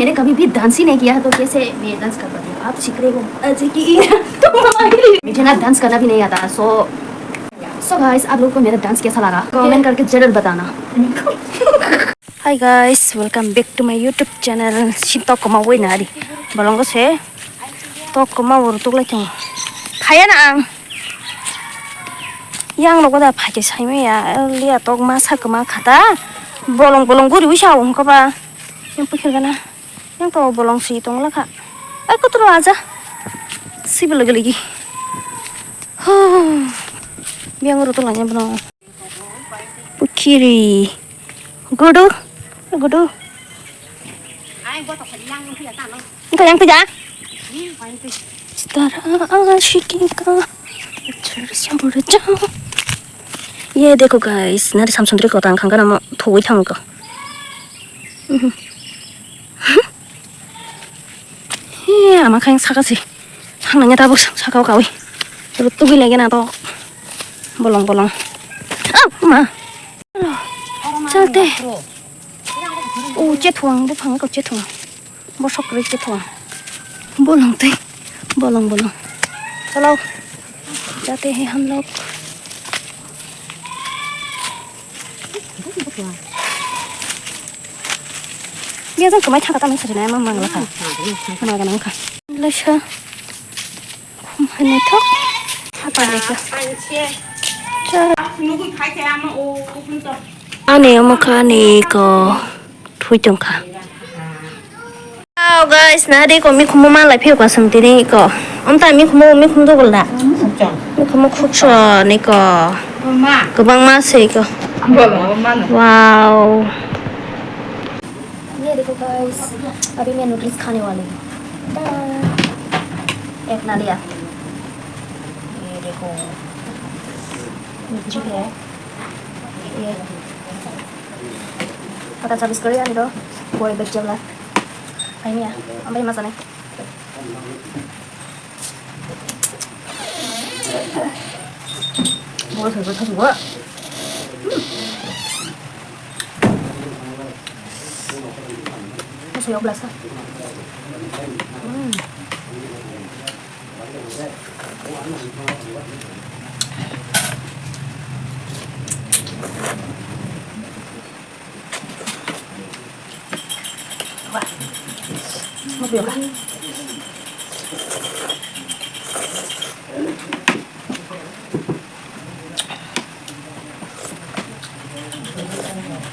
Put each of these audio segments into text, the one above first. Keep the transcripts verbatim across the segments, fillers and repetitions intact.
मैंने कभी भी डांस ही नहीं किया है, तो कैसे मैं डांस कर पाती हूँ? आप सीख रहे हो? अ, जी की, तो मुझे ना डांस करना भी नहीं आता। So, so गाइस, आप लोगों को मेरा डांस कैसा लगा, कमेंट करके जरूर बताना। Hi guys, welcome back to my YouTube channel. Sini tok koma wai nari. Bolongo se tok koma wor tok lai tongo. Khaya na ang. Yang nogo da phaikhe saimaya, liya tok ma sa kwma khata. Bolong bolong guri wisa wng kha ba. Yang pukhir gana. Yang to bolong si tong lakha. Ai kotoro aja. Sibo lagi lagi. Huh. Biang ro to lanya bono. Pukhiri. Gudu. Gudu. Engka yang tuja. Star ashiki ka. Ye dekho guys, nari samsundri ko tang khangka namo thoi thang ko. He, ama khaing saka si. Thang nanya tabuk saka o kawi. Rutugui lagi na to. Bolong bolong. Ah, ma. Chalte. O chethuang, buphang ko chethuang. Bosok rui chethuang. Bolong tei. Bolong bolong. Chalo. Jate hai hum log. Dia jang kumai thangka tamang sari na emang mangla kha. Mangla nang kha. Laisa. Khum hani thok. Apa ni ka? Cha. Ani omo kha ani ko thui tong kha. Wow, guys, na de ko mikhumo ma lai phiyok aswng tini ko. Amta mikhumo, mikhum dugol da. Mikhumo khukso ni ko. Kwbangma se ko. Wow. ये देखो गाइस, अभी मैं नूडल्स खाने वाली हूँ। एक ना लिया। ये देखो, मिर्ची है। ये पता चल इसको यार, तो कोई बच्चा वाला। Ai mia, ang bai masane. Mo thoi bo thoi bo. Mo thoi obla sa. Hmm.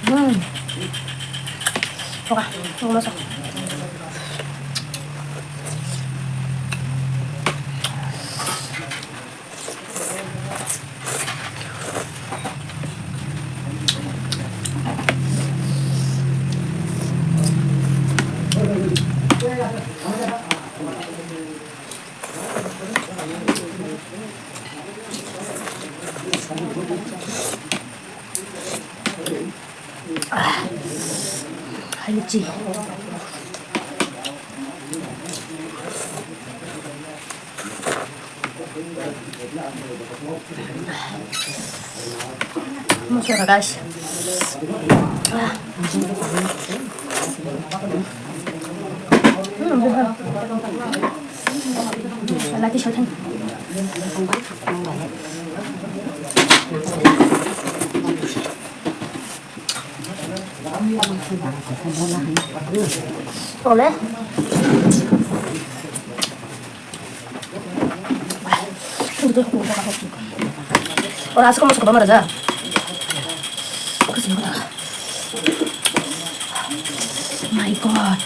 Hmm. Oke, tunggu masuk. Hai, lucu. Masuk, guys. Hmm, bukan. Lagi syuting. Ole. Ora, así como se come, ¿verdad? My God.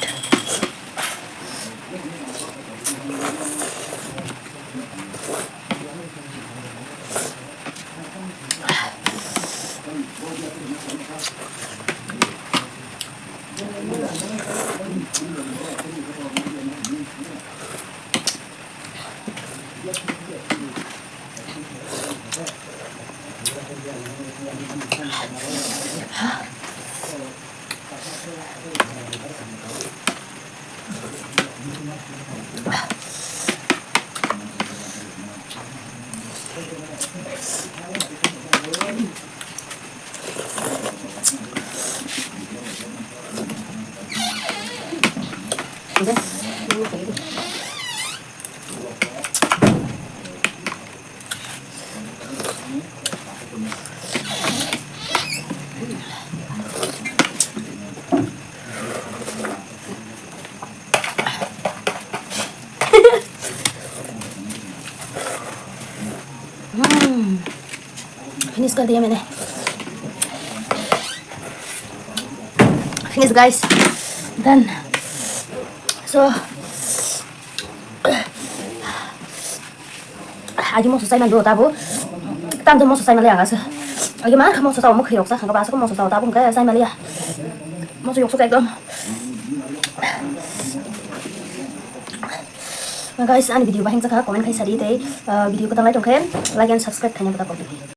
Finish कर दिया मैंने। Finish guys, done। So, agi moso chai mandu tabu, tam do moso chai mali agase। Agi mar moso chai mo khirok sa khangba sa moso chai tabu hingke chai mali ya, moso yok sok ekdom। Guys, ani video bahing sakha comment khai sadi tei, uh, video ko tanglai tongkhe like and subscribe khaina bata kok.